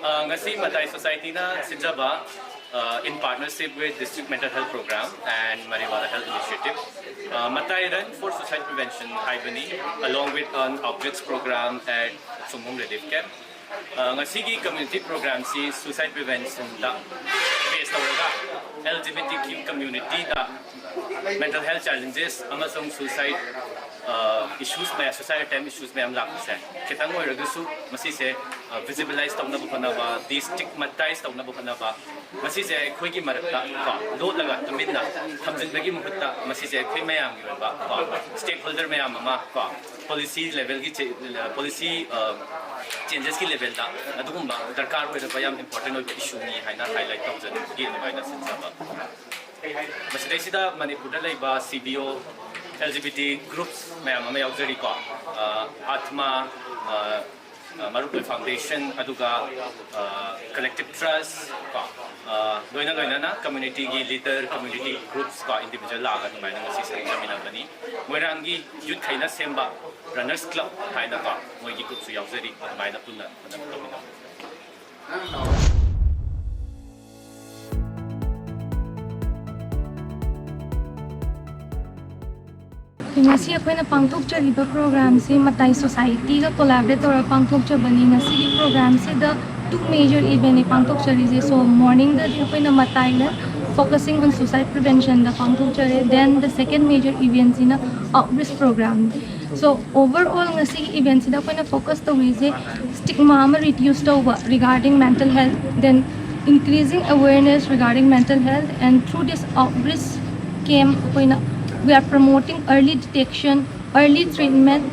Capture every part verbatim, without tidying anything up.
Uh, ꯉꯁꯤ ꯃꯇꯥꯏ ꯁꯣꯁꯥꯏꯇꯤꯅ ꯁꯤꯟꯖꯕ, uh, in partnership with District Mental Health Program and Mariwara Health Initiative, uh, ꯃꯇꯥꯏ Run for Suicide Prevention ꯍꯥꯏꯕꯅꯤ, along with an outreach program at Sungmung Relief Camp. Uh, ꯉꯁꯤꯒꯤ community programꯁꯤ suicide preventionꯗ base ꯇꯧꯔꯒ L G B T Q communityꯗ mental health challenges ꯑꯃꯁꯨꯡ suicide, uh, issues ꯃꯌꯥꯝ, suicide attempt issues ꯃꯌꯥꯝ ꯂꯥꯛꯄꯁꯦ ꯈꯤꯇꯪ ꯑꯣꯏꯔꯒꯁꯨ ꯃꯁꯤꯁꯦ, uh, visibilize ꯇꯧꯅꯕ ꯍꯣꯠꯅꯕ, destigmatize ꯇꯧꯅꯕ ꯍꯣꯠꯅꯕ, ꯃꯁꯤꯁꯦ ꯑꯩꯈꯣꯏꯒꯤ ꯃꯔꯛꯇ ꯀꯣ ꯂꯣꯠꯂꯒ ꯇꯨꯃꯤꯟꯅ ꯊꯝꯖꯤꯟꯕꯒꯤ ꯃꯍꯨꯠꯇ ꯃꯁꯤꯁꯦ ꯑꯩꯈꯣꯏ ꯃꯌꯥꯝꯒꯤ ꯑꯣꯏꯕ ꯀꯣ stakeholder ꯃꯌꯥꯝ ꯑꯃ ꯀꯣ policy levelꯒꯤ ꯆꯦ-, policy, uh, changesꯀꯤ levelꯗ ꯑꯗꯨꯒꯨꯝꯕ ꯗꯔꯀꯥꯔ ꯑꯣꯏꯔꯕ ꯌꯥꯝ important ꯑꯣꯏꯕ issueꯅꯤ ꯍꯥꯏꯅ highlight ꯇꯧꯖꯅꯤꯡꯕꯒꯤ ꯑꯗꯨꯃꯥꯏꯅ ꯁꯤꯟꯖꯕ꯫ ꯃꯁꯤꯗꯩꯁꯤꯗ ꯃꯅꯤꯄꯨꯔꯗ ꯂꯩꯕ C B O, L G B T groups ꯃꯌꯥꯝ ꯑꯃ ꯌꯥꯎꯖꯔꯤꯀꯣ꯫ ꯑ, ꯑꯥꯠꯃꯥ, ꯑ, ꯑ, ꯃꯔꯨꯞ ꯐꯥꯎꯟꯗꯦꯁꯟ, ꯑꯗꯨꯒ, ꯑ, Collective Trust ꯀꯣ, ꯑ, ꯂꯣꯏꯅ ꯂꯣꯏꯅꯅ communityꯒꯤ leader, community groups ꯀꯣ, individual ꯂꯥꯛꯑꯒ ꯑꯗꯨꯃꯥꯏꯅ ꯉꯁꯤ ꯁꯔꯨꯛ ꯌꯥꯃꯤꯟꯅꯕꯅꯤ꯫ ꯃꯣꯏꯔꯥꯡꯒꯤ youthꯈꯩꯅ ꯁꯦꯝꯕ Runners Club ꯍꯥꯏꯅꯀꯣ, ꯃꯣꯏꯒꯤ groupꯁꯨ ꯌꯥꯎꯖꯔꯤ꯫ ꯑꯗꯨꯃꯥꯏꯅ ꯄꯨꯟꯅ ꯐꯖꯅ ꯇꯧꯃꯤꯟꯅꯕꯅꯤ꯫ ꯉꯁꯤ ꯑꯩꯈꯣꯏꯅ ꯄꯥꯡꯊꯣꯛꯆꯔꯤꯕ programꯁꯤ ꯃꯇꯥꯏ ꯁꯣꯁꯥꯏꯇꯤꯒ collaborate ꯇꯧꯔꯒ ꯄꯥꯡꯊꯣꯛꯆꯕꯅꯤ꯫ ꯉꯁꯤꯒꯤ programꯁꯤꯗ two major eventꯅꯤ ꯄꯥꯡꯊꯣꯛꯆꯔꯤꯁꯦ꯫ So morningꯗꯗꯤ ꯑꯩꯈꯣꯏꯅ ꯃꯇꯥꯏ Run, focusing on suicide preventionꯗ ꯄꯥꯡꯊꯣꯛꯆꯔꯦ꯫ Then the second major eventꯁꯤꯅ outreach programꯅꯤ꯫ So overall ꯉꯁꯤꯒꯤ eventꯁꯤꯗ ꯑꯩꯈꯣꯏꯅ focus ꯇꯧꯔꯤꯁꯦ stigma ꯑꯃ reduce ꯇꯧꯕ regarding mental health, then increasing awareness regarding mental health, and through this outreach camp ꯑꯩꯈꯣꯏꯅ we are promoting early detection, early treatment,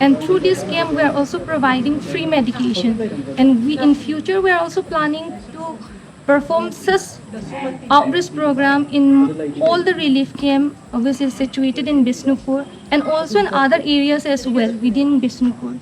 and through this camp we are also providing free medication, and we in future we are also planning to perform such outreach program in all the relief camp which is situated in Bishnupur and also in other areas as well within Bishnupur.